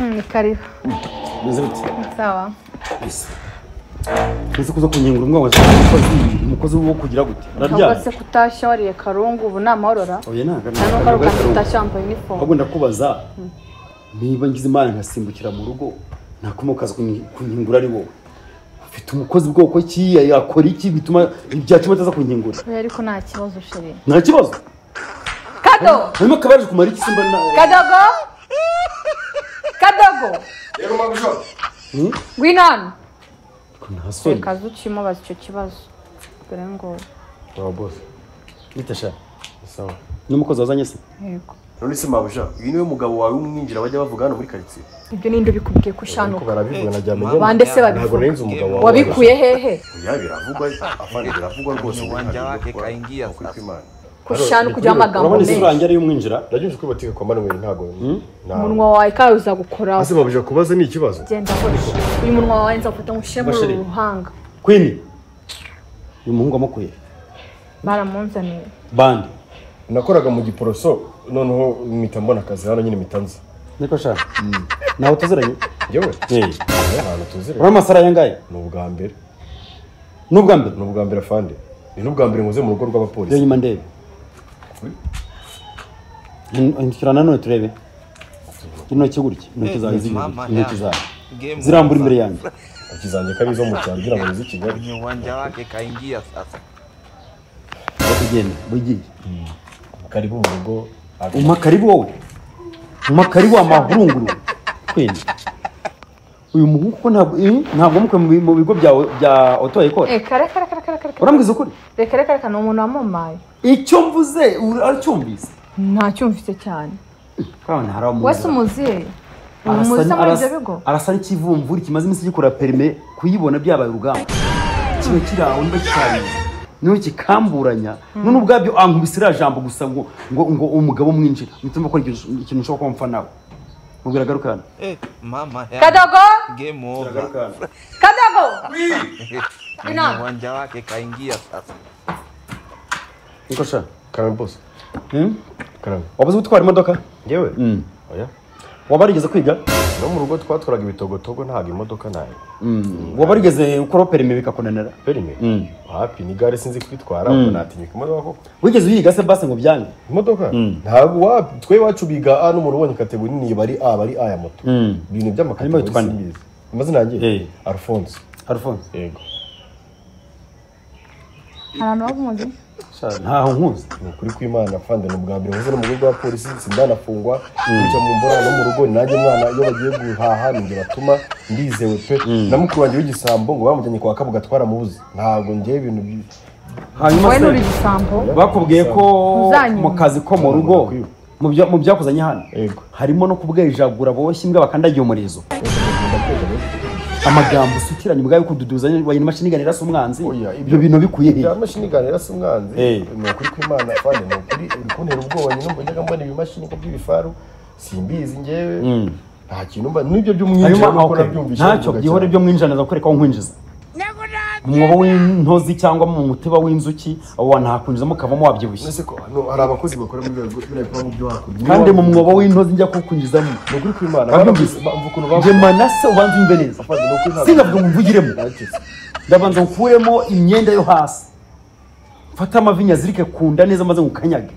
Ni karibu. Meze bite? Sawa. Ese. Ese kuza kunyengura umwana wawe umukozi wo kugira gute? Araryamye. Cyangwa se kutashya wariye karungu ubu namahorora? Oya ntago. Ntabwo kutashya wambaye uniform. Ahubwo ndakubaza niba ngize Imana nkasimbukira mu rugo nakomokaza kunyingura ari wowe. Ufite umukozi bwoko ki yakora iki bituma ibyacuma ataza kunyingura? Oya ariko nta kibazo chérie. Nta kibazo? Kado. Hanyuma kabaje kumara iki simba na Kadogo. Kadogo. Yego mabujo. Ngwino hano. Nta soni. Reka zucimo baza icyo kibazo. Dore ngo. Wa boss. Nitasha. Sawa. N'umukozi wazanye se? Yego. None se mabuja, uyu niwe mugabo wawe w'umwinjira bajya bavuga hano muri quartier. Ibyo ninde bikubwiye kushanuka? Barabivuga na jyamenye. Bande se babivuga. Wabikuye hehe? Oya biravugwa, afande biravugwa rwose. Wanja wake kaingia sasa. Kushanu kujya amagambo menshi. Urabona isura yanjye ari y'umwinjira? Ndabyumva ko batike kwa Manuel ntago. Umunwa wawe kawe uzagukora. Ase mabuja kubaza ni ikibazo. Genda hoshi. Uyu munwa wawe nzafata ngushye mu ruhanga. Queen. Uyu muhungu amukuye. Baramunzaniye. Bande. Nakoraga mu giporoso noneho mpita mbona akazi hano nyine mitanze. Niko sha. Naho tuziranye? Yewe. Eh. Ahantu tuziranye. Urabona amasara yangaye? Ni ubwa mbere. Ni ubwa mbere? Ni ubwa mbere afande. Ni n'ubwa mbere nkoze mu rugo rw'abapolisi. Yo nyuma ndebe. Indikira nanone turebe. Intoki gutya, intoki zawe ziri intoki zawe. Zirambura imbere yanjye. Intoki zanjye kari izo mu cyaro ngira ngo nizi Kigali. Uwanja wake kaingia sasa. Tugende, bugiye. Karibu mu rugo. Umpa karibu wowe. Umpa karibu amahurunguru. Kweli. Uyu muhungu ko ntabwo mukwe mu bigo byawe bya auto école. Eh kare kare kare kare kare. Urambwiza ukuri? Reka reka reka ni umuntu wamumaye. Icyo mvuze uracyumvise? Ntacyumvise cyane. Kandi hari umuntu. Wese umuzi. Umuzi muri ibyo bigo. Arasa n'ikivumvuri kimaze iminsi gikora perime kuyibona byabaye urugamba. Kiba kiri aho niba kitabizi. Niyo kikamburanya none ubwabyo ankubisira jambo gusa ngo ngo umugabo mwinjira. Mitumva ko ikintu ushobora kuba mfa nawe. Mubwira garuka hano. Eh mama. Kadogo. Game over. Kadogo. Oui. Uwanja wake kaingia sasa. Niko sha. Karame boss. Karame. Wabuze gutwara imodoka? Yewe. Oya. Wabarigeze kwiga? No mu rugo twatwaraga ibitogotogo ntago imodoka nayo. Wabarigeze ukora perime bikakunanira? Perime? Hapi ni gare sinzi kwitwara ubwo natinyuka imodoka koko. Wigeze uyiga se basi ngo byange? Imodoka? Ntago wapi twe wacu biga A no mu rubonye kategori nini bari A bari A ya moto. Ibintu by'amakategori simbizi. Amazina yanjye? Alphonse. Alphonse. Yego. Abantu bamuzi? Ntaho nkuzi. Ni ukuri kw'Imana afande ni ubwa mbere nkoze no mu rugo rwa polisi sindanafungwa gutya mu mbora no mu rugo nanjye mwana iyo bagiye guhaha ninjye batuma ndizewe pe na mukuru wanjye w'igisambo ngo bamujyanye kwa Kabuga twaramubuze ntabwo ngiye ibintu hanyuma se uri igisambo bakubwiye ko mu kazi ko mu rugo mu byakuzanye hano harimo no kubwejagura boshye imbwa bakandagiye umurizo amagambo usukiranye ubwayo kududuzanye wayina mashini ganira se umwanzi ibyo bintu bikuye he ya mashini ganira se umwanzi ni ukuri kw'Imana afande ni ukuri uri kuntera ubwoba nyine mbonyaga mbona ibimashini ko by'ibifaru simbizi ngewe nta kintu mba nibyo by'umwinjira nuko nabyumvise ntacyo byihore byo mwinjira naza kwereka aho nkwinjiza mu mwobo w'intozi cyangwa mu mutiba w'inzuki aho ntakwinjizamo kavamo wabyibushye nese ko hari abakozi bakora muri biriya bipangu byo hakurya kandi mu mwobo w'intozi njya kukwinjizamo ni ukuri kw'Imana njye Manase ubanza umve neza singavuga ngo mvugiremo ndabanza nkuremo imyenda yo hasi mfate amavi nyazirike kunda neza maze ngukanyage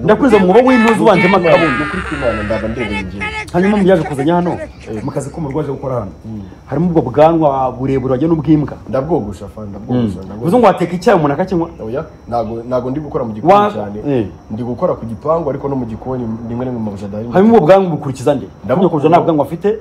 ndakwinjiza mu mwobo w'intozi ubanjemo akabuno ni ukuri kw'Imana ndaba ndebeye ngewe hanyuma muyaje kuzanya hano mu kazi ko mu rugo aje gukora hano harimo ubwo bwanwa burebure wajya n'ubwimbwa ndabwogosha afande ndabwogosha uzi ngo wateka icyayi umuntu akakinywa oya ntago ndi gukora mu gikoni cyane ndi gukora ku gipangu ariko no mu gikoni rimwe na rimwe mabuja adahari hanyuma ubwo bwanwa bukurikiza nde ndabwogosha nta bwanwa afite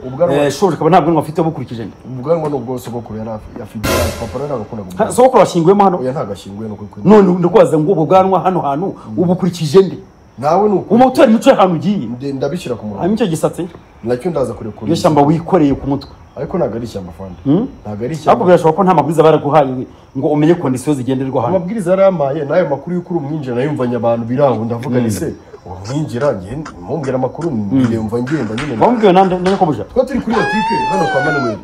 shoje akaba nta bwanwa afite bukurikije nde ubwanwa ni ubwo sogokuru yari afite papa ntabwo akunda ubwanwa sogokuru ashyinguyemo hano oya ntabwo ashyinguye none ndakubaza ngo ubwo bwanwa hano hantu ubukurikije nde nawe nuko umutora imico y'ahantu ugiye ndabishyira ku murongo hanyuma icyo gisatsi nacyo ndaza kurekura iyo shyamba wikoreye ku mutwe ariko ntabwo ari ishyamba afande ntabwo ari ishyamba ariko birashoboka ko nta mabwiriza baraguhaye ngo umenye kondisiyo zigenderwa hano amabwiriza yarampaye n'ayo makuru y'uko uri umwinjira nayumvanye abantu biraho ndavuga ni se umwinjira mumbwira amakuru ndumva ngenda nyine wambwiwe nande nande ko buja twa turi kuri botike hano kwa Manuel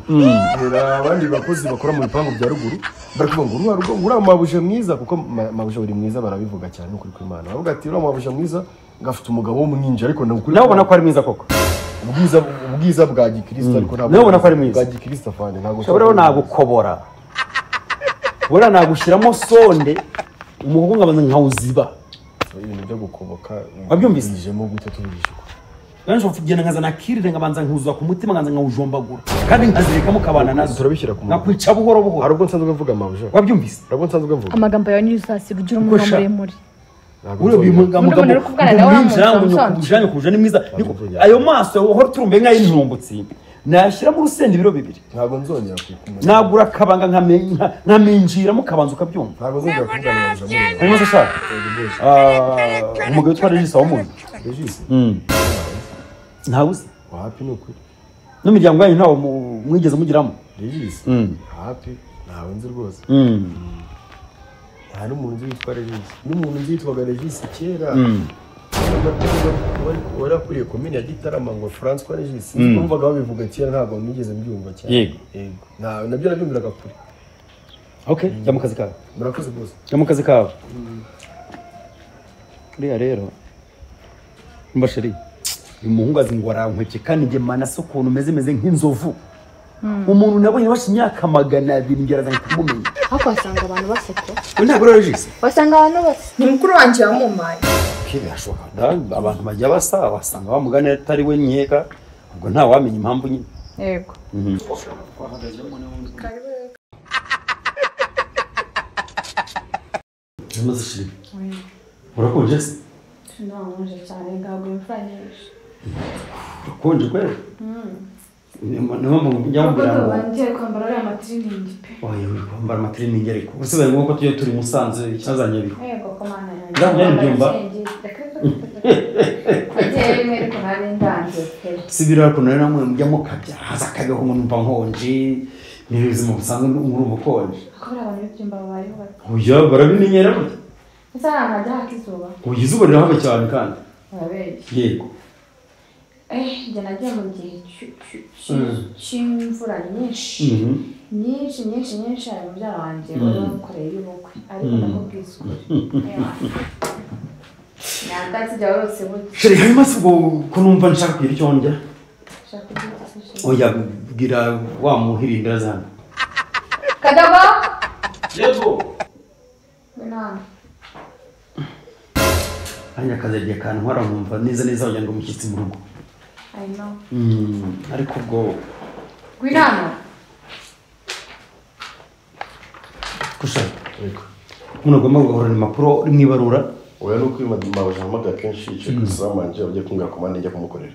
era abandi bakozi bakora mu bipangu bya ruguru bari kuvuga ngo uriya rugo uriya mabuje mwiza kuko mabuje uri mwiza barabivuga cyane ukuri kw'Imana baravuga ati uriya mabuje mwiza ngafite umugabo w'umwinjira ariko nawe ubona ko ari mwiza koko ubwiza Ubwiza bwa gikristo ariko ntabwo. Nawe ubona ko ari mwiza. Bwa gikristo afande ntabwo. Ushobora nagukobora. Bora nagushyiramo sonde umuhogo nkabanza nkawuziba. Ibintu byo gukoboka. Wabyumvise? Bijemo gute tubijwe. Benshi kugenda nkazana kirire nkabanza nkuzuza ku mutima nkabanza nkawujombagura. Kandi nkazirekamo kabana nazo. Turabishyira ku murongo. Nakwica buhoro buhoro. Hari ubwo nsanzwe mvuga mabuja. Wabyumvise? Hari ubwo nsanzwe mvuga. Amagambo yawe niyo uzasiga ugira umunwa muremure. Uriya mugabo kuja ni mwiza. Ayo maso uhora turumbe nk'ay'intumbutsi. Nashyiramo urusenda ibiro 2. Ntabwo nzongera kwikumira. Nagura akabanga nkaminjiramo kabanza ukabyumva. Ntabwo nzongera kuvugana na mabuja. Hanyuma se shaka. Umugabo witwa Regis wamuzi. Regis? Ntawe uzi? Wapi ni ukuri. N'imiryango yanyu ntawe mwigeze mugiramo? Regis? Hapi ntawe nzi rwose. Nta n'umuntu nzi witwa Regis. N'umuntu nzi witwaga Regis kera. Wari akuriye komine ya Gitarama ngo François Regis. Numvaga babivuga kera ntabwo nigeze mbyumva cyane. Yego. Yego. Nabyo nabyumviraga kure. Okay, jya mu kazi kawe. Murakoze rwose. Jya mu kazi kawe. Uriya rero mbasheri uyu muhungu azi ngo arankwepye kandi njye manase ukuntu meze nk'inzovu. Umuntu nabonye bashe imyaka 200 ngeraza nkamumenya. Ariko wasanga abantu baseka. We ntabwo rero Regis. Wasanga abantu basa. Ni mukuru wanjye wamumaye. Birashoboka abantu bajya basa wasanga bamugana atari we nkeka ubwo nta wamenya impamvu nyine. Yego. Urakonje se? Nonje cyane ntabwo imvura nyinshi. Urakonje kweli? Niyo mpamvu njya mubwira ngo ngiye kwambara ariya matiriningi pe. Oya uri kwambara matiriningi ariko usibaye ngombwa ko tujye turi Musanze icyazanye biho. Yego ko mana yanjye. Ndakujyana ibyumba. Agiye rimwe ariko nari ndanze pe. Si biriya ariko nari namwe mujya mukabya haza akabeho ngo numva nkonje. Ni ubuzima busanzwe urumva ukonje. Ko buriya abantu b'ibyumba babayeho bate? Oya barabimenyera burya. Ese ahantu hajya haka izuba? Oya izuba rirahaba cyane kandi. Urabeshya. Yego. Njye nagiye mu gihe cy'imvura nyinshi nyinshi nyinshi nyinshi hari mubyara wanjye wari wamukoreye y'ubukwe ariko ndakubwiza ukuri nyakatsi jya warose buke. Sheri hanyuma se ubwo ko numva nshaka kugira icyo ndya? Oya bwira wa muhirindira zana. Kadaba? Yego. Ngwino. Hanya kazagiye kantwara nkumva neza neza wagira ngo umushyitsi mu rugo. I know. Ariko ubwo ngwino hano. Kusha. Yego. Muno ugomba guhorana impapuro rimwe ibarura. Oya nuko mabuja ahamagara kenshi yicaye ku samanje ugiye kumbwira komande njya kumukorera.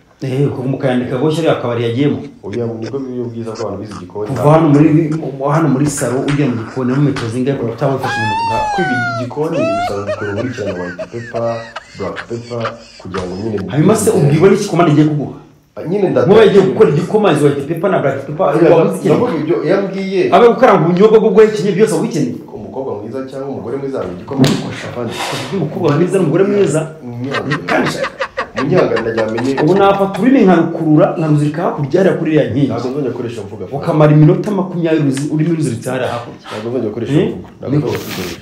Uko mukayandika boshye ari akabari yagiyemo. Oya nibwo biyo bwiza ko abantu bize igikoni. Kuva hano muri salo ujya mu gikoni no metero zingahe ko utabafashe mu mutwe. Kwiga igikoni bisaba gukora ukurikirana white paper, black paper kugira ngo nyine. Hanyuma se ubwiwe n'iki komande igiye kuguha? Nyine ndata. Muba igiye gukora igikoma izo white paper na black paper wabuze ibyo yambwiye. Abe gukaranga ubunyobwa bwo guhekenye byose wabikeneye. Umukobwa mwiza cyangwa umugore mwiza igikoma gikosha afande. Umukobwa mwiza n'umugore mwiza. Kandi munyanga ndajyamenye. Ubu nafata ururimi nkarukurura nkaruzirika hakurya hariya kuri iriya nkingi. Ntabwo nzongera gukoresha mvuga. Ukamara iminota 20 ururimi ruziritse hariya hakurya. Ntabwo nzongera gukoresha mvuga. Ntabwo nzongera gukoresha.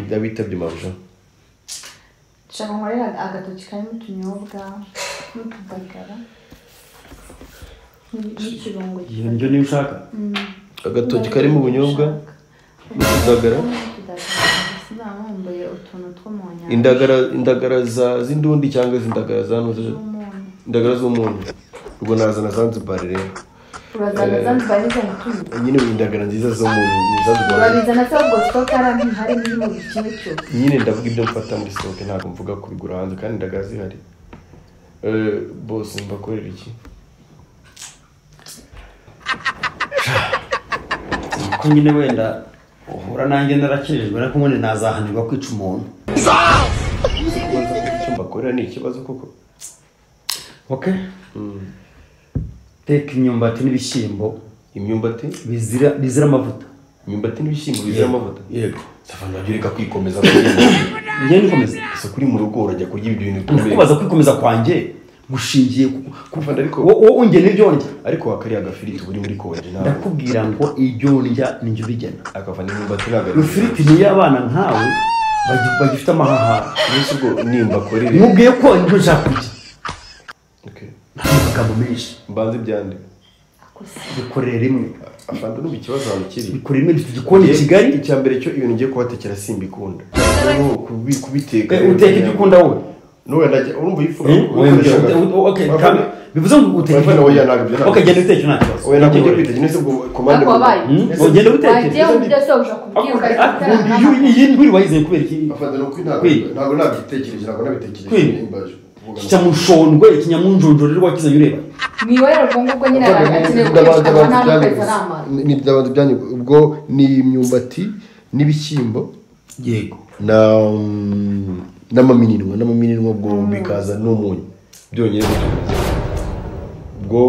Ndabitabye mabuja. Nshaka nkorera agatoki karimo utunyobwa n'utudagara n'ikirungo. Iyo ndyo niyo ushaka? Agatoki karimo ubunyobwa n'utudagara. Sinamumbuye utuntu two mu nyanja. Indagara z'indundi cyangwa izindagara za indagara z'umunyu. Ubwo nazana Zanzibar rero. Urazana Zanzibar nizo mutumye. Nyine indagara nziza zo mu Zanzibar. Urabizana se ubwo stock ara ntihari n'irimo kimwe cyose. Nyine ndavuga ibyo mfata muri stock ntabwo mvuga kubigura hanze kandi indagara zihari. Boss mbakorera iki? Ko nyine wenda uhura nanjye narakijijwe ariko ubundi nazahanirwa kwica umuntu. Icyo mbakorera ni ikibazo koko. Okay. Teka imyumbati n'ibishyimbo. Imyumbati bizira amavuta. Imyumbati n'ibishyimbo bizira amavuta. Yego. Safana reka kwikomeza. Njye nikomeza. Ese kuri mu rugo urajya kurya ibyo bintu bikomeye. Ndakubaza kwikomeza kwanjye gushingiye kuva ariko wowe ungena ibyo ndya. Ariko wakariya agafiriti uri muri konje nawe. Ndakubwira ngo ibyo ndya ninjye ubigena. Akavana imyumbati ntabwo. Ifiriti ni iy'abana nkawe bagifite amahahara. Mbese ubwo nimba korere. Mubwiye ko ibyo nshaka kurya. Okay. Amagambo menshi mbanze byande bikorere rimwe afande n'ubu ikibazo ahantu kiri bikorere rimwe dufite igikoni i Kigali icya mbere cyo ibintu ngiye kubatekera simbikunda kubiteka uteka ibyo ukunda wowe n'ubu ndajya urumva yifuza okay bivuze ngo uteka okay genda uteke nta kibazo oya ntabwo ngiye kwiteka nese ubwo komande ugenda uteke iyi nturi wayizeye kubera iki afande nuko ntabwo nabitekereje ntabwo nabitekereje imbaje ikinyamushondwe ikinyamunjonjoro rero wakizanye ureba mwihorere ubwo ngubwo nyine akeneye gukoresha nta n'ukwezi aramara ni ibyabanza byanyu ubwo ni imyumbati n'ibishyimbo yego na n'amamininwa ubwo bikaza n'umunyu byonyine ubwo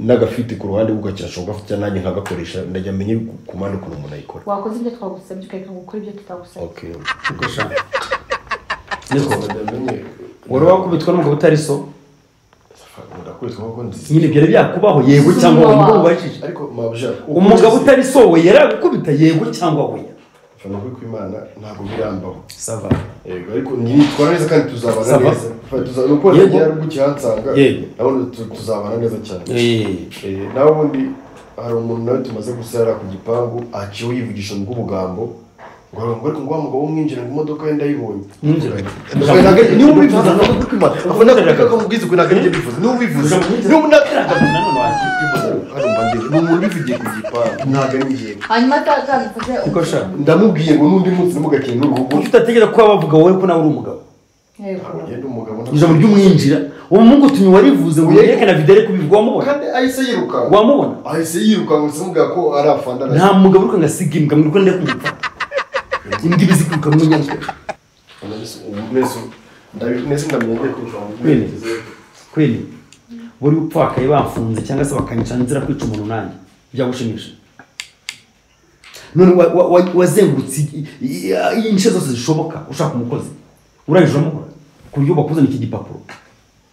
n'agafiti ku ruhande ugakirasha ugafite nanjye nkagakoresha ndajya menye kumande ukuntu umuntu ayikora wakoze ibyo twagusabye ukareka gukora ibyo tutagusabye okay niko wari wakubitwa n'umugabo utari so nyine byari byakubaho yego cyangwa oya nibwo mubajije umugabo utari so we yaragukubita yego cyangwa oya fana kuri kwimana ntabwo birambaho sava yego ariko nitwara neza kandi tuzabana neza tuzabana uko yagiye ari gukihansanga nabwo tuzabana neza cyane nawe ubundi hari umuntu nawe tumaze gusara ku gipangu aciwe yivugisha ngo ubugambo ngo ariko ngo mugabo umwinjira ngo imodoka ye ndayibonye niba ubivuze ntabwo kwimana afana ko mubwiza uko ntabwo bivuze niba ubivuze niba ni umuntu ubivugiye ku gipangu ntabwo ari ngiye hanyuma atabivuze ndamubwiye ngo n'undi munsi ntimugakine n'urugo kuki utatekereza ko bavuga wowe ko nawe uri umugabo ngende umugabo ijambo ry'umwinjira uwo muhungu tumye warivuze ngo yerekane video ariko bivuga wamubona kandi ahise yiruka wamubona ahise yiruka ngo simubwira ko ari afanda nta mugabo uri ngasiga imbwa mwirwa ndeke kumufata imbwa ibizi kwiruka mu nyanja kweli buri upfakaye bamfunze cyangwa se bakanyica nzira kwica umuntu nanjye byagushimisha none wazengurutse ince zose zishoboka ushaka umukozi urangije uramubura ku buryo bakuzana iki gipapuro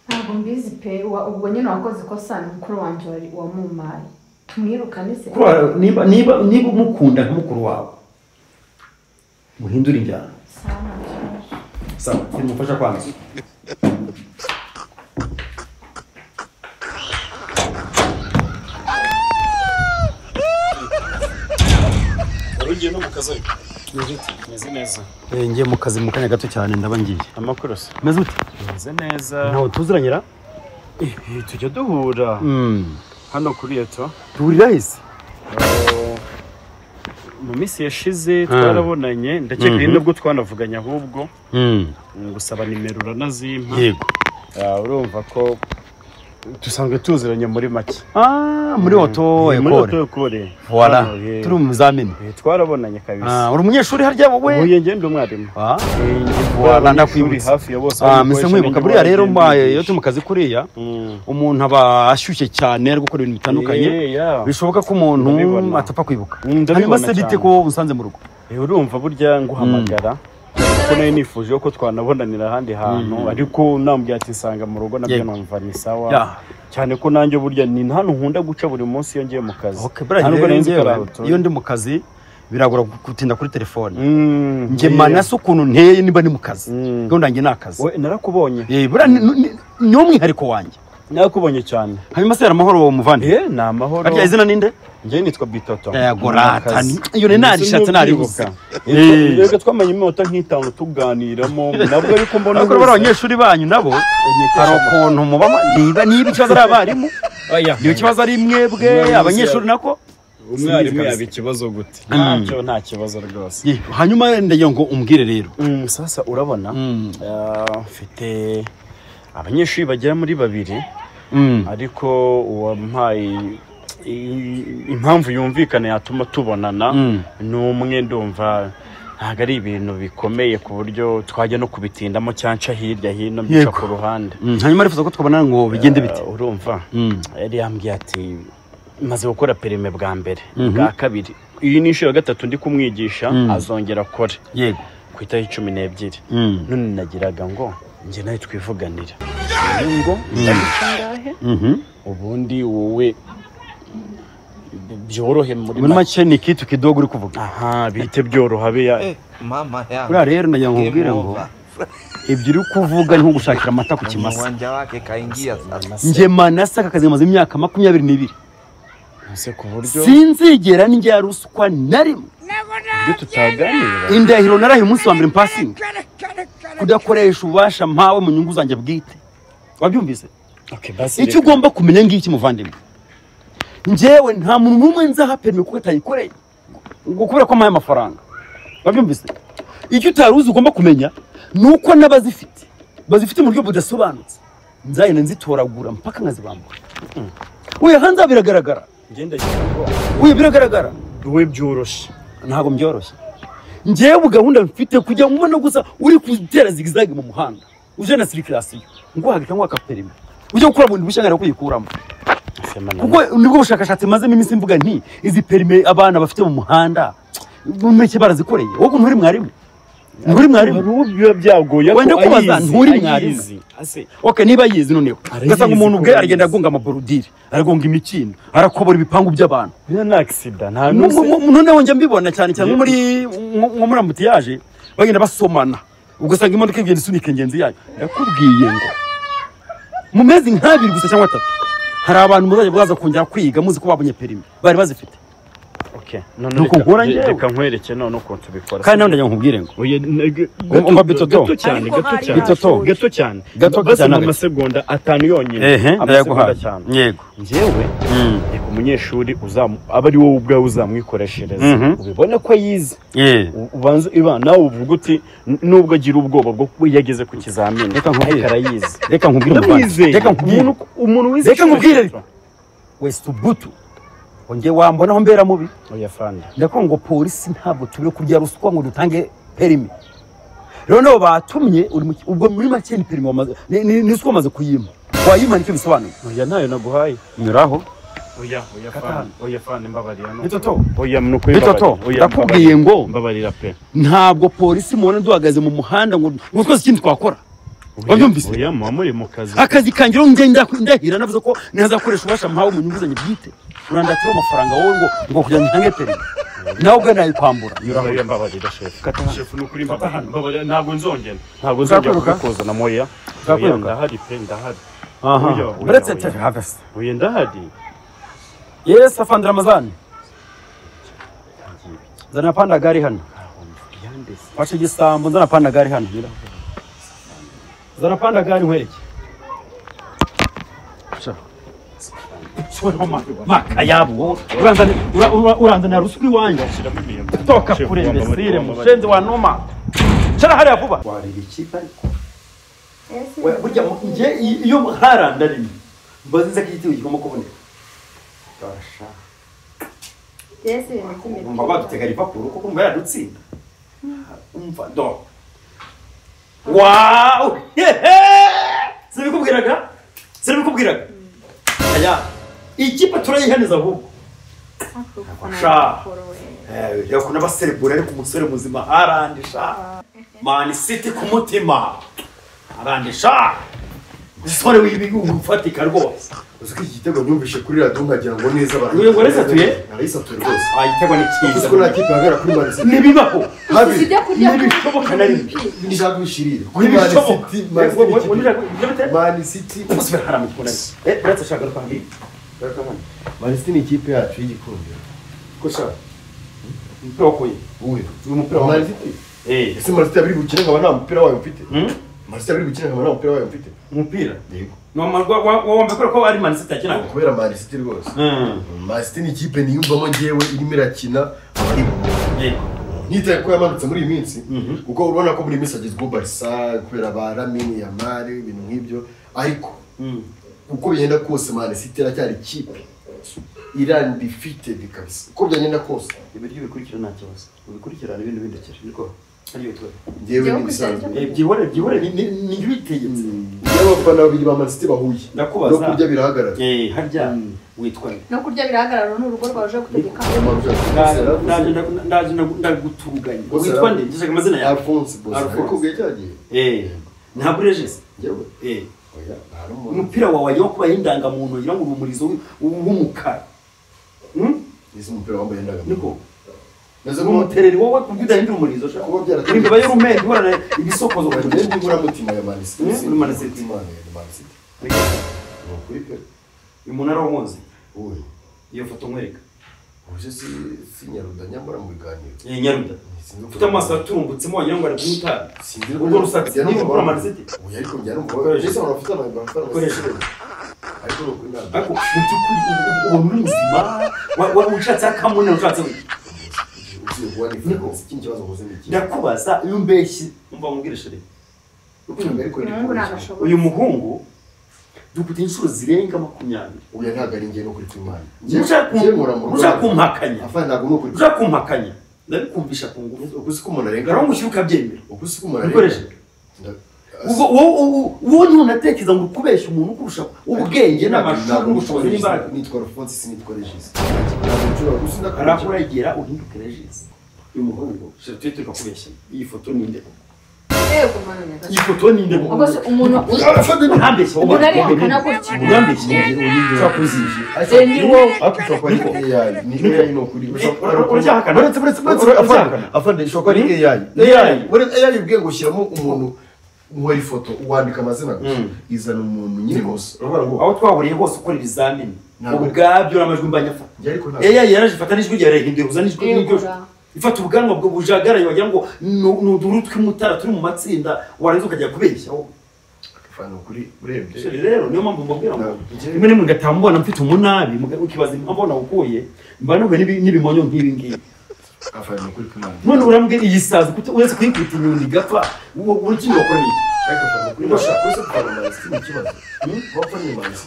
ntabwo mbizi pe ubwo nyine wakoze ikosa ni mukuru wanjye wamumaye tumwirukane se niba umukunda nka mukuru wawe muhindure injyana sawa kimufasha kwanza Ugiye no mu kazi ariko meze neza ngiye mu kazi mu kanya gato cyane ndaba ngiye amakuru se meze ute meze neza ntawe tuziranyira tujya duhura hano kuri eto duhurira hese mu minsi yashize twarabonanye ndakeka ari nubwo twanavuganye ahubwo gusaba nimero uranazimpa yego urumva ko dusanzwe tuziranye muri make muri auto école voilà turi mu muzamini twarabonanye kabisa uri umunyeshuri harya wowe ubuye ngende umwarimu voilà ndakwibutsa hafi ya bose mise nkwibuka buriya rero mbaye iyo turi mu kazi kuriya umuntu aba ashyushye cyane ari gukora ibintu bitandukanye bishoboka ko umuntu atapfa kwibuka hanyuma se bite ko unsanze mu rugo urumva burya nguhamagara kuko nayo nifuje ko twanabonanira ahandi hantu ariko nambwiye ati nsanga mu rugo nabyo numva ni sawa cyane ko nanjye burya ni hano nkunda guca buri munsi iyo ngiye mu kazi iyo ndi mu kazi biragora gutinda kuri telefone njye manase ukuntu nteye niba ni mu kazi gahunda yanjye ni akazi narakubonye ni umwihariko wanjye nakubonye cyane hanyuma se amahoro wowe muvandi ni amahoro harya izina ninde njye nitwa Bitoto yego rata iyo ni narishatse naribuze reka twamanye iminota nk'itanu tuganiramo nabwo ariko mbona ariko bari abanyeshuri banyu nabo hari ukuntu mubamo niba ikibazo ari abarimu niba ikibazo ari mwebwe abanyeshuri nako umwarimu yaba ikibazo gute ntacyo nta kibazo rwose hanyuma ndagira ngo umbwire rero sasa urabona mfite abanyeshuri bagera muri babiri ariko uwampaye impamvu yumvikana yatuma tubonana ni umwe ndumva ntabwo ari ibintu bikomeye ku buryo twajya no kubitindamo cyanca hirya hino mbica ku ruhande hanyuma arifuza ko twabonana ngo bigende bite urumva yari yambwiye ati maze gukora perime bwa mbere bwa kabiri iyi ni inshuro ya gatatu ndi kumwigisha azongera akore yego ku itariki 12 none nagiraga ngo njye nawe twivuganira ngo ndaguca ngahe ubundi wowe byorohe muri make ni kitu kidogo uri kuvuga aha bihite byoroha be mama yangu buriya rero ndagira ngo nkubwire ngo Ibyo uri kuvuga ni nko gushakira amata ku kimasa. Uwanja wake kaingia sasa. Njye Manase aka kazi maze imyaka 22. Ese ku buryo sinzigera njya ruswa na rimwe. Ibyo tutaganira. Indahiro narahiye umunsi wa mbere mpasinga. Kudakoresha ububasha mpawe mu nyungu zanjye bwite. Wabyumvise? Okay, basi. Icyo ugomba kumenya ngiki muvandimwe. Njyewe nta muntu n'umwe nzaha permis kuko atayikoreye. Ngo kubera ko amaye amafaranga. Wabyumvise? Icyo utari uzi ugomba kumenya nuko n'abazifite bazifite mu buryo budasobanutse. Nzayina nzitoragura mpaka nkazibambura. Oya hanze biragaragara. Ngenda Oya biragaragara. We byoroshye. Ntabwo byoroshye. Njyewe gahunda mfite kujya mbona gusa uri kutera zigzag mu muhanda. Uje na circulation. Ngo hagita ngo akaperimi. Ujye gukora bundi bushangara kuyikuramo. Kuko nibwo bushakashatsi mazemo iminsi mvuga nti izi perime abana bafite mu muhanda meke barazikoreye. Wowe nturi mwarimu. Nturi mwarimu. Biba byagoye wenda kubaza nturi mwarimu. Okay, niba yizi noneho. Ugasanga umuntu ubwe aragenda agonga amaborudire, aragonga imikindo, arakobora ibipangu by'abantu. Bya na accident nta nuse. Noneho njya mbibona cyane cyane muri nko muri ambutiyaje bagenda basomana. Ugasanga imodoka igenda isunika ingenzi yayo. Ndakubwiye ngo mu mezi nk'abiri gusa cyangwa 3 hari abantu muzajya baza kongera kwiga muzi ko babonye perimi bari bazifite. Okay, none reka nkwereke none uko tubikora. Kandi none nkubwire ngo umva bitoto gato cyane gato cyane gato cyane gato cyane amasegonda 5 yonyine. Amasegonda cyane. Yego. Njyewe reka umunyeshuri uzamu aba ari wowe ubwawe uzamwikoreshereza ubibone ko yize. Ubanze iba nawe uvuga uti nubwo agira ubwoba bwo kuba yageze ku kizamini reka nkubwire arayize. Reka nkubwire umuvandimwe. Reka nkubwire umuntu wize. Reka nkubwire wese ubutu. Onge wambona aho mbera mubi. Oya fandi. Ndako ngo polisi ntabwo tubire kurya ruswa ngo dutange perimi. Rero nabo batumye ubwo muri make ni perimi wamaze ni ruswa wamaze kuyima. Wayima nicyo bisobanuye. Oya nayo naguhaye. Nyuraho. Oya oya fandi. Oya fandi mbabarira no. Bitoto. Oya mnuko Bitoto. Ndakubwiye ngo mbabarira pe. Ntabwo polisi mubona duhagaze mu muhanda ngo twese ikindi twakora. Wabyumvise? Oya muri mu kazi. Akazi kanjye rero ngenda ndahira navuze ko ntazakoresha ubasha mpawe mu nyungu zanjye bwite. Urandatira amafaranga wowe ngo kugira ntange perimi. Nawe ubwo nayikwambura. Oya mbabarira chef. Chef nukuri mbabarira ntabwo nzongera. Ntabwo nzongera kukukoza na moya. Oya ndahari pe ndahari. Aha. Uretse te harvest. Oya ndahari. Yes afande Ramazani. Zana panda gari hano. Fashe igisambo nzana panda gari hano. Zana panda gari nkwereke. Makayabu uranzanira ruswa iwanjye. Toka kure mbesire mushenzi wa noma. Shara hariya vuba. Warira ikipe ariko. Burya nje iyo haranda rimwe mbaze nza ko igitego kigomba kuboneka. Darasha. Umva badutega Liverpool kuko umva yadutsinda. Umva do. Wow! Sinabikubwiraga? Sinabikubwiraga? Aya, ikipe turayihaneza ahubwo. Sha. Yakuna baserebura ariko umusore muzima arandisha. Man City ku mutima. Arandisha. Umusore w'ibihugu ufatika rwose. Uzi ko iki gitego numvise kuri radio nkagira ngo neza abantu. Uyu ngo resatuye? Narayisatuye rwose. Ah, igitego ni cyiza. Kuko nta kipe ihagarara kuri Man City. Ntibibaho. Habi. Ntibishoboka na rimwe. Nishaka kwishirira. Kuri Man City, Man City. Usubira haramu gikunda. Uretse shaka rupangi. Man City ni ikipe yacu y'igikundiro. Ko sha? Umupira wakuye. Uwe. Uyu mupira wa Man City. Ese Man City yabiri gukina nkaba nta mupira wayo mfite. Man City yabiri gukina nkaba nta mupira wayo mfite. Umupira? Yego. Wambaye ko ari Man City akina. Kubera Man City rwose. Man City ni ikipe niyumvamo njyewe irimo irakina abari. Yego. Nitaye ko yamanutse muri iyi minsi kuko urabona ko muri iyi minsi agezweho Barca kubera ba Lamine Yamal ibintu nk'ibyo ariko uko bigenda kose Man City iracyari ikipe irandifitted kabisa uko byagenda kose. Ibiryo bikurikira nta kibazo. Ubikurikirana ibindi bindekere niko. Ariyo twe. Njyewe ni bisanzwe. Byihore ni ibitegetse. Iyo abafana babiri ba Man City bahuye ndakubaza no kurya birahagarara. Harya witwa no kurya birahagarara n'urugo rwawe uje gutegeka. Ndaje ndagutuganya. Witwa nde? Ndashaka amazina yawe. Alphonse Boss. Ariko ubwe cyagiye. Ntabwo ureje se? Njyewe. Oya, umupira wawe yo kuba indangamuntu ngira ngo urumurizo w'umukara. Ese umupira wambaye indangamuntu. Niko. Umutereri wowe kubyo udahindura umurizo sha. Uri imbeba y'urume ihorana ibisokozo Njye ndi inkoramutima ya Man City. Uri Man City. Imana ya Man City. Ni ukuri pe. Uyu munara w'umuzi. Wowe. Iyo foto nkwereka. Uje si Nyaruda nyambara mu biganiro. Nyaruda. Ufite amaso aturumbutsemo wagira ngo ari kunywa itabi. Sinzi Urwo rusatsi ni urwa Man City. Oya ariko njya numva. Ese abantu bafite amafaranga. Koresha. Ariko ni ukuri ntabwo. Ariko mu by'ukuri ubona uri muzima ushatse akamuna ushatse wiki. Ikindi kibazo nkoze ni iki? Ndakubaza iyo umbeshye umva nkubwire chérie. Uyu muhungu dukute inshuro zirenga 20. Oya ntabwo ari njye no kuri kw'Imana. Ushaka kumpakanya. Afana ntabwo ni ukuri. Ushaka kumpakanya. Ndabikumvisha ku ngufu. Uko siko umuntu arenga. Ngaho ngushyira ukabyemera. Uko siko umuntu arenga. Wowe ntunatekereza ngo ukubeshya umuntu kurusha ubwenge n'amashuri n'ubushobozi n'imbaraga. Nitwa Alphonse sinitwa Regis. Arakuragera uhinduke Regis. Uyu muhungu tujye tureka kubeshya. Iyi foto ni nde? Yego mwana nyagasani. Iyi foto ni nde? Ubwo se umuntu urambeshya umuntu arihakana gutya. Urambeshya. Ushobora Se ni wowe. Ariko ushobora kuba ari AI. Ni AI ni ukuri. Uracyahakana? Uretse afande ushobora kuba ari AI. AI. Uretse AI ubwiye ngo ushyiramo umuntu nkora ifoto wandika amazina gusa izana umuntu nyine hose. Aho twahuriye hose ukora ibizamini ubwabyo n'amajwi mbanyafata. AI yaraje ifata n'ijwi ryawe irahindura uza n'ijwi n'iryo ifata ubwanwa bwo bujagaraye wagira ngo ni uduru tw'umutara turi mu matsinda warangiza ukajya kubeshya. Afande ukuri urebye. Rero niyo mpamvu mbabwira ngo rimwe rimwe ngatambona mfite umunabi ukibaza impamvu nawukuye mba nahuye n'ibimonyo nk'ibi ngibi. Afande ukuri kw'Imana. None urambwira iyi sazi uretse kuyikubita inyundo igapfa urukindi wakora iki?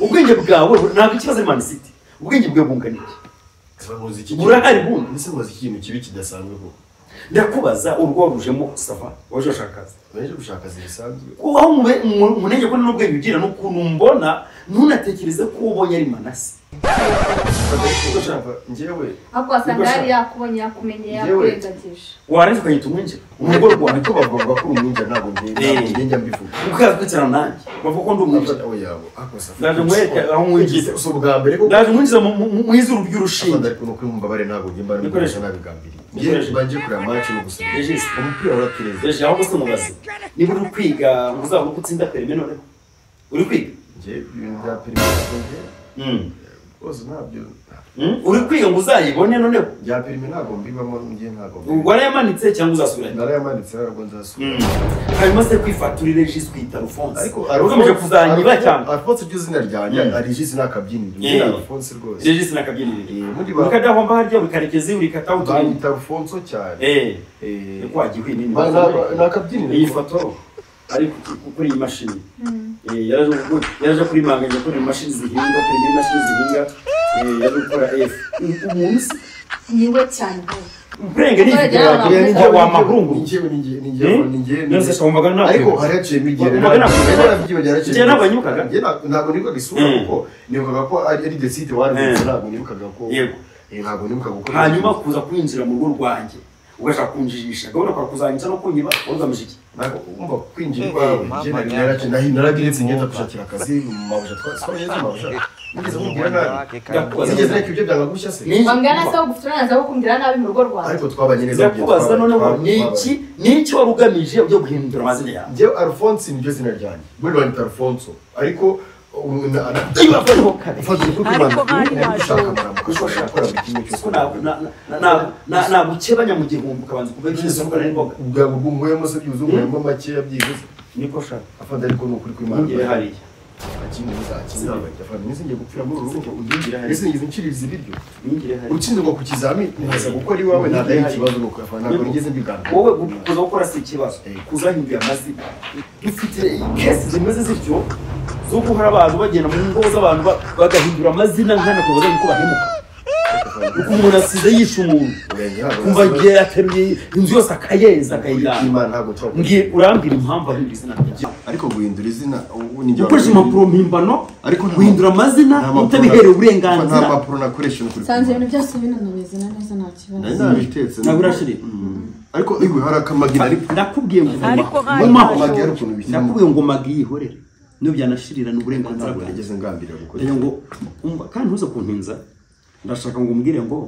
Ubwenge bwawe ntabwo ikibazo ari Man City. Ubwenge bwawe bungana iki? Burahari bundi. Ese nkoze ikintu kibi kidasanzwe koko? Ndakubaza urwo warujemo Safa waje ushaka akazi. Waje gushaka akazi bisanzwe. Aho munenge ko n'ubwenge ugira n'ukuntu mbona ntunatekereze ko ubonye ari Manase. Njyewe Ariko wasanga yari yakubonye yakumenye yakurengagije. Warangiza ukanyita umwinjira. Urugo rwawe ko bavuga ko uri umwinjira ntabwo njye mbivuga. Ukaza kwicarana nanjye bavuga ko ndi umwinjira. Oya ariko Safa. Ndaje nkwereke aho mwinjiza. Si ubwa mbere ko ndaje mwinjiza mu izuru ry'urushinge. Ariko nuko mbabare ntabwo njye mba nabikoresha nabigambiriye. Njye mbanje kureba match no gusa. Regis umupira uratureze. Regis aho gusa mubaze. Niba uri kwiga ngo uzabone uko utsinda perime noneho. Uri kwiga? Njye ibintu bya perime njye. Rwose ntabyo. Uri kwiga ngo uzayibone noneho? Bya perime ntabwo mbibamo njye ntabwo. Warayamanitse cyangwa uzasubirayo? Narayamanitse ntabwo nzasubira. Hanyuma se kwifaturira Regis kwita Alphonse. Ariko ugamije kuzanyiba cyangwa? Alphonse iryo zina ryanjye ari Regis n'akabyiniro. Izina Alphonse rwose. Regis n'akabyiniro. Ukadahomba harya bikarekezi urikata utundi. Banyita Alphonse cyane. Niko wagiye nini. N'akabyiniro. Iyi foto ari kuri iyi mashini. Yaraje kuri manga njye kuri imashini zihinga, kuri imashini zihinga. Yaje gukora F. Umuntu si niwe cyane. Ubwenge ni wa mahungu. Njye None se wumvaga ntabwo. Ariko hari haciyemo igihe. Njye ntabwo nibukaga. Njye ntabwo nibukaga isura kuko nibukaga ko ari decide wari ntabwo nibukaga ko. Yego. Ntabwo nibukaga ko. Hanyuma kuza kwinjira mu rugo rwanjye ugashaka kunjijisha gahunda kwa kuzanyica no kunyiba ugamije iki? Ntabwo umva kwinjira iwawe njye naragiretse ngenda gushakira akazi mu mabuja twageze mu mabuja. Nigeze nkubwira nabi. Nigeze reka ibyo byanga gushya se. Wambwira nabi se gufite uburenganzira bwo kumbwira nabi mu rugo rwawe. Ariko twabanye neza. Ndakubaza noneho niki wari ugamije ujya guhindura amazina yawe? Njyewe Alphonse niryo zina ryanjye. Muri banyita Alphonso. Ariko nagukebanya mu gihumbi ukabanza kuva ibyiza ukora n'imboga. Ubwabo bw'umuyemo se byibuze umuyemo makeya byibuze. Niko sha. Afande ariko ni ukuri kw'Imana. Ntugere hariya. Utsindwa ku kizamini nkaza gukora iwawe ntabwo ari ikibazo nuko ntabwo nigeze mbigana. Wowe kuza gukora si ikibazo, kuzahindura amazina. Dufite kesi zimeze zityo zo guhora abantu bagenda mu ngo z'abantu bagahindura amazina nkana kubaza uko bahemuka. Uko umuntu asize yishe umuntu kumva agiye yateruye inzu yose akayeza akayijyana. Urambwira impamvu ahindura izina ryawe? Ariko guhindura izina gukoresha impapuro mpimbano, ariko guhindura amazina utabiherewe uburenganzira. Nta mpapuro nakoresha n'ukuri. Sanze ibintu byose binanameze neza nta kibazo. Nari nabitetse. Ntabwo urashirira. Ariko iwe hari akamagi nari ndakubwiye ngo ndakubwiye ngo magi yihorere. Niyo byanashirira ni uburenganzira bwanjye. Nageze ngambirira gukora. Ngo umva kandi ntuze kuntinza. Ndashaka ngo umbwire ngo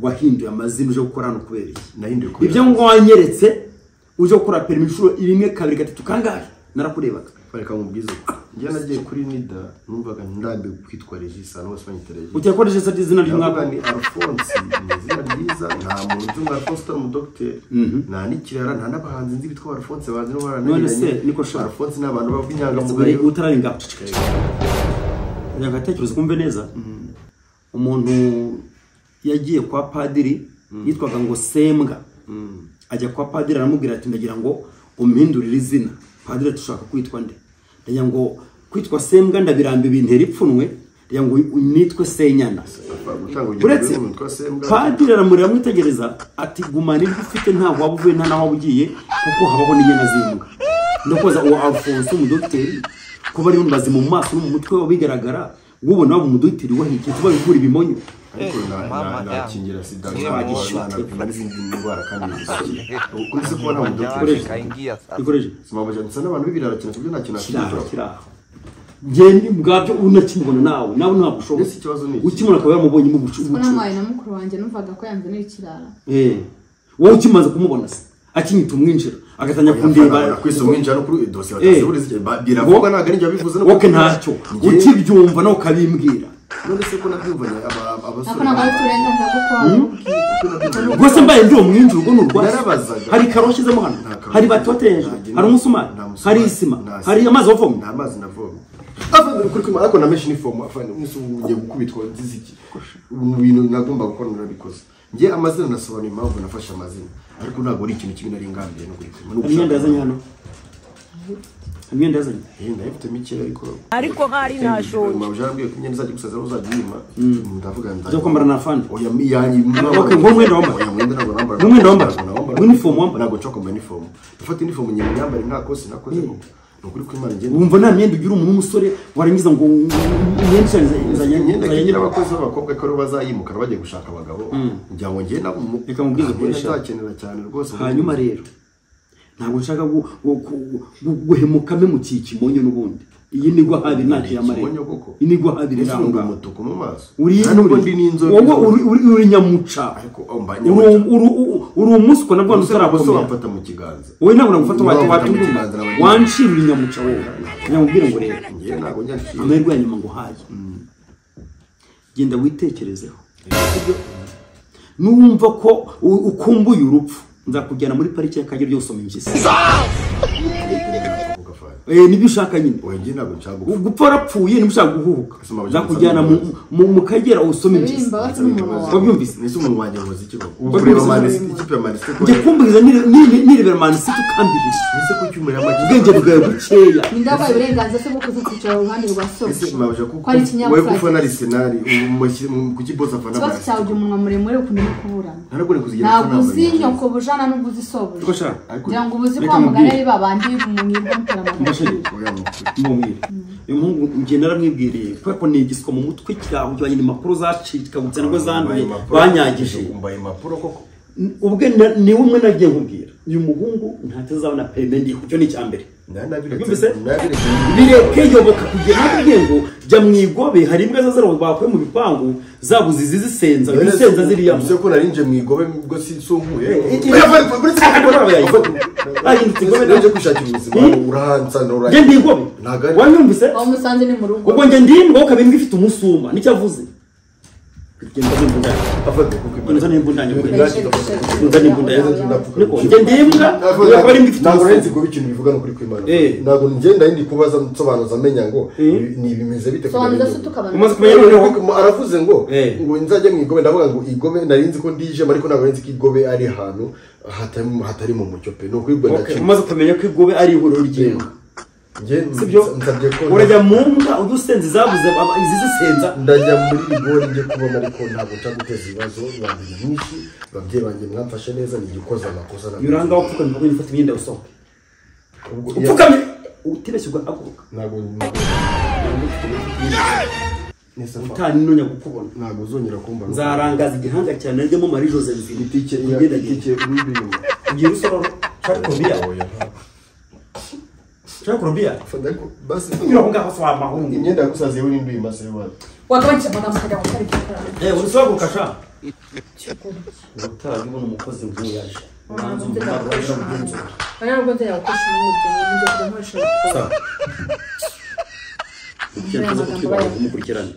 Wahinduye amazina uje gukora hano kubera iki? Nahinduye kubera ibyo ngo wanyeretse uje gukora perimi inshuro 1 2 3 kangahe narakurebaga. Reka mubwize uko njye nagiye kuri NIDA numvaga ndambiwe kwitwa Regis ahantu hose banyita Regis. Ugiye ko Regis ari izina ry'umwaka? Ni Alphonse, ni izina ryiza, nta muntu nzi nka Alphonse utari umudogiteri, nta n'ikirara, nta n'abahanzi nzi bitwa Alphonse bazi no barananiranye. None se niko sha Alphonse ni abantu b'inyangamugayo. Utararenga agatekerezo kumve neza. Umuntu yagiye kwa padiri yitwaga ngo Sembwa, ajya kwa padiri aramubwira ati ndagira ngo umpindurire izina. Padiri ati ushaka kwitwa nde? Ndagira ngo kwitwa Sembwa ndabiramba ibintera ipfunwe, ndagira ngo nitwe Senyana. Uretse padiri aramureba amwitegereza ati gumana ibyo ufite ntabwo waba uvuye nta naho waba ugiye kuko habaho n'inyana z'imbwa. Ndakoza uwo Alphonse umudogiteri kuba ari mbazi mu maso no mu mutwe we bigaragara ubona waba umudogiteri wahikiye tuba bivura ibimonyo. Ariko nakingira sida ntanapima n'izindi ndwara kandi uretse kubona umudogiteri ikoreshe simabuja nsa n'abantu b'ibirara cyane kubyo nta kintu akira. Ngende ubwabyo unakimubona nawe ntabwo ushobora. Ese ikibazo ni iki? Ukimubona akaba yaramubonye mu bucu. Ko namaye na mukuru wanjye numvaga ko yanzanira ikirara. Wowe ukimaze kumubona se akinyita umwinjira agatanya kundeba kwisa umwinjira no kuri dosiye bataziburize biravugwa ntabwo ari njye wabivuze no wowe ntacyo ukibyumva nawe ukabimbwira. None se ko nabyumvanye abasore nako ntabwo ari uburenganzira bwo kuba rwose mbaye ndi umwinjira ubwo ni urwasi. Hari karo washyizemo hano, hari batoteje, hari umusumari, hari isima, hari amazi wavomye. Nta mazi navomye. Ariko na meshi uniform afanye umunsi ugiye gukubitwa nziziki mu bintu nagomba gukora narabikoze. Njye amazina nasobanuye impamvu nafashe amazina, ariko ntabwo ari ikintu kibi nari ngambiye no kuri kumwe. Imyenda yazanye hano, imyenda yazanye ndayifite mike ariko hari ntashonje. Mama yarambwiye ko imyenda izajya gusaza uzajya uyima, ndavuga ndaje zo kwambara na fandi. Oya miyanyi okay, ngo mwenda wambara. Oya mwenda ntabwo nambara. Mwenda wambara. Uniform wambara. Ntabwo nshaka kwambara uniform. Ndafata uniform nyine nyambara nta kosi nakoze koko. Nukuri ko Imana ngenda. Wumva nta myenda ugira umuntu w'umusore warangiza ngo imyenda izanye imyenda kigira abakozi b'abakobwa ko aribo bazayimukana bagiye gushaka abagabo. Ngira ngo njye nabo reka mubwize koresha nzakenera cyane rwose. Hanyuma rero ntabwo nshaka guhemuka mpe mu kimonyo n'ubundi. Iyi nigwa habi ntacyo yamarira. Inigwa habi riranga umutuku mu maso. Uri nubwo ndi n'inzobe. Wowe uri nyamuca. Uri umuswa nabwo utarakomera. Wamfata mu kiganza. Wowe ntabwo nagufata wancira uri nyamuca wowe. Nyamubwire ngo rero. Ngiye ntabwo njya. Amahirwe ya nyuma ngo haye. Genda witekerezeho. Nuwumva ko ukumbuye urupfu nzakujyana muri parike y'Akagera ryo gusoma impyisi. Nibyo ushaka nyine. Oya njye ntabwo nshaka gupfa warapfuye niba ushaka guhuhuka nzakujyana mu Kagera usome impyisi. Wabyumvise? Nese umuntu wanjye nkoze iki koko? Ureba Man City, ikipe ya Man City. Njye kumbwiza nirebera Man City ukambihira. Ese kuki umurira make? Ubwenge bwawe bukeya. Ndabaye uburenganzira se bwo kuza kwicara iruhande rwa so. Ese mabuja kuko wowe gufana Arsenal kuki boss afana. Ikibazo cyawe ugira umunwa muremure ukunda no kuburana. Ntabwo ni kuzigira ntabwo uzi nyokobujana n'ubwo uzi sobuja. Ngira ngo ubuzi ko amagara ari babandi mwirwa mutera. Mubwire uyu muhungu njye naramwibwiriye kubera ko ni igiswa mu mutwe kiraho ujyanye n'impapuro zacikagutse nabwo zanduye banyagije. Umbaye impapuro koko ubwe ni umwe nagiye nkubwira uyu muhungu ntatazabona perime ndi kucyo ni icyambere. Bireke yoboka kugera nakubwiye ngo jya mu igobe hari imbwa zazaro bakuye mu bipangu zabuze izi zisenza ibisenza ziriya. Uzi ko narinje mu igobe ubwo sinsunkuye. Ahindutse igobe naje kwishakira ubuzima urahansa urahansa. Njye ndi igobe. Wanyumvise? Aho musanze ni mu rugo. Ubwo njye ndi imbwa ukaba imbwa ifite umusuma nicyo avuze. Ntabwo ikintu bivuga no kuri kwimana. Ntabwo ngenda ndi kubaza nsobanuza amenya ngo ni bimeze bite kugira aravuze ngo ngo nzajya mu igobe ndavuga ngo igobe narinzi ko ndije ariko ntabwo nzi ko igobe ari ahantu hatari mu mucyo pe no kwibwa ndakiye. Umaze kumenya ko igobe ari ihuriro ry'imbwa. Sibyo urajya mu mbwa udusenze zabuze izi zisenza. Ndajya muri rigori njye kubona ariko ntabwo nshaka guteza ibibazo abantu byinshi. Ababyeyi banjye mwamfashe neza ni igikoza amakosa na yuranga upfukamye kuko nifata imyenda usohoke upfukamye utibeshye ugahaguruka. Ntabwo utani nonya gukubona ntabwo uzongera kumba. Nzarangaza igihanga cyane najyemo Marie Jose nzima itike itike urubirimo ugiye usoro Colombia. Colombia basi nyura ngaho so amahungu imyenda yagusaziye uri nduye mase wawe wagabanyije amagambo ukajya gukora ibyo ukora. Urusohoka sha. Ubutaha ubona umukozi nk'uyu yaje, ubanza umumaro ugenzura. Oya, ntabwo nzajya gukoresha umugeni, njya kujya nkoresha Sawa. Icyo ntuza kutwibanda kumukurikirana.